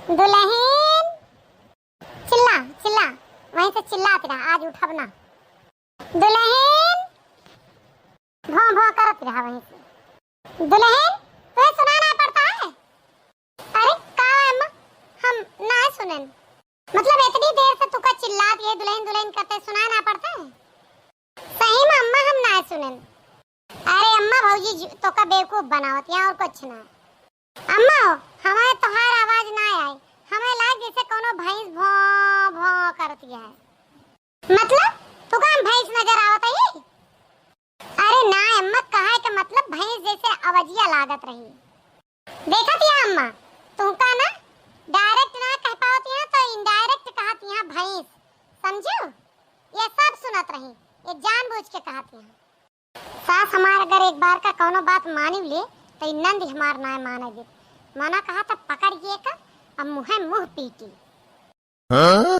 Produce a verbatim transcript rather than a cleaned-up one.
दुलहिन, चिल्ला, चिल्ला, वहीं से चिल्लात रहा, आज उठब ना। दुलहिन, भौं भौं करत रहा वहीं से। दुलहिन, तुहे सुना ना पड़ता है? अरे का अम्मा, हम ना सुनेन। मतलब इतनी देर से तुका चिल्लात ये दुलहिन दुलहिन करते सुना ना पड़ता है? सही में अम्मा हम ना सुनेन। अरे अम्मा, भौजी तोका बेवकूफ बनावत यहाँ और कुछ ना। अम्मा हो, हमें तोहार आवाज ना आए, हमें लाग जैसे कोनो भैंस भौं भौं करत है। मतलब तुका हम भैंस नजर आवत है? अरे ना अम्मा, कहा के मतलब भैंस जैसे आवाजिया लागत रही। देखत या अम्मा, तुमका ना direct ना कह पावत यहाँ तो indirect कहत यहाँ भैंस, समझू? ये सब सुनत रही, ये जानबूझ के कहत यहाँ। सास हमार अगर एक बार का कौनो बात मानी ले तो ई नंद हमार ना माने दे। मना कहा तो पकड़ के का अब मुँहे मुँह पीटी। हाँ?